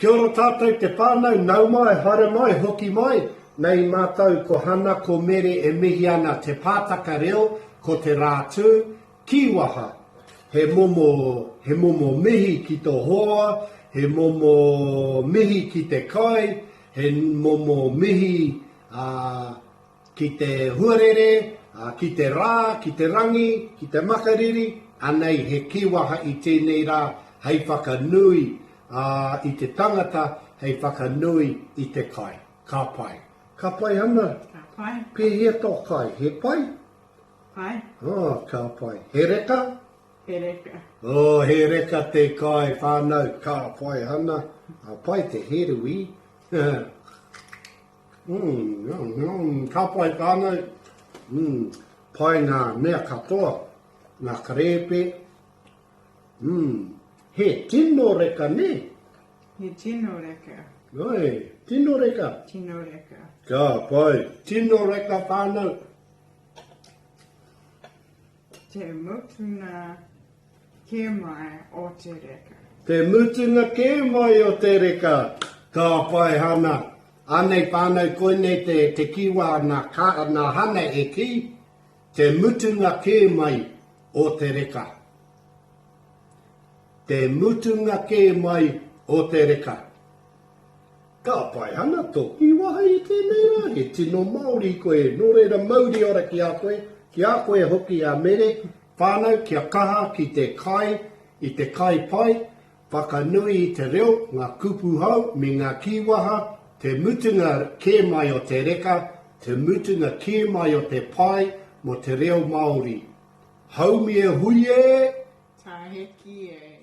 Kia ora tātou te whānau, nau mai, haere mai, hoki mai. Nei mātou ko Hana, ko Mere e mihi ana Te Pātaka Reo, ko Te Rātū, Kīwaha. He momo, he momo mihi ki tō hoa, he momo mihi ki te kai, he momo mihi, ā, Ki te huarere, ki te rā, ki te rangi, ki te makariri, anei he kīwaha i tēnei rā hei whakanui i te tangata, hei whakanui i te kai. Ka pai. Ka pai Hana? Ka pai. Pēhea tō kai? He pai? Pai. Oh, ka pai. He reka? He reka. Oh, he reka te kai, whānau. Ka pai Hana. Ka pai te herui. Mm, ka pai whānau. Mm, pai ngā mea katoa, ngā karēpe. Mm, he tino reka, nē? He tino reka. Oi, tino reka. Tino reka. Ka pai, tino reka whānau. Te mutunga Kē mai o te reka. Te mutunga kē mai o te reka! Ka pai Hana. Anei whānau koinei te te kiwa na ka na Hana e ki, te mutunga kē mai o te reka. Te mutunga kē mai o te reka. Ka pai Hana tō kīwaha i tēnei rā, he tino Māori koe, nō reira mauri ora ki a koe, ki a koe hoki a Mere, Whānau kia kaha ki te kai i te kai pai, whakanui i te reo, ngā kupu hou me ngā kīwaha, te mutunga kē mai o te reka, te mutunga kē mai o te pai mō te reo Māori. Haumi e hui e! Tāheki e!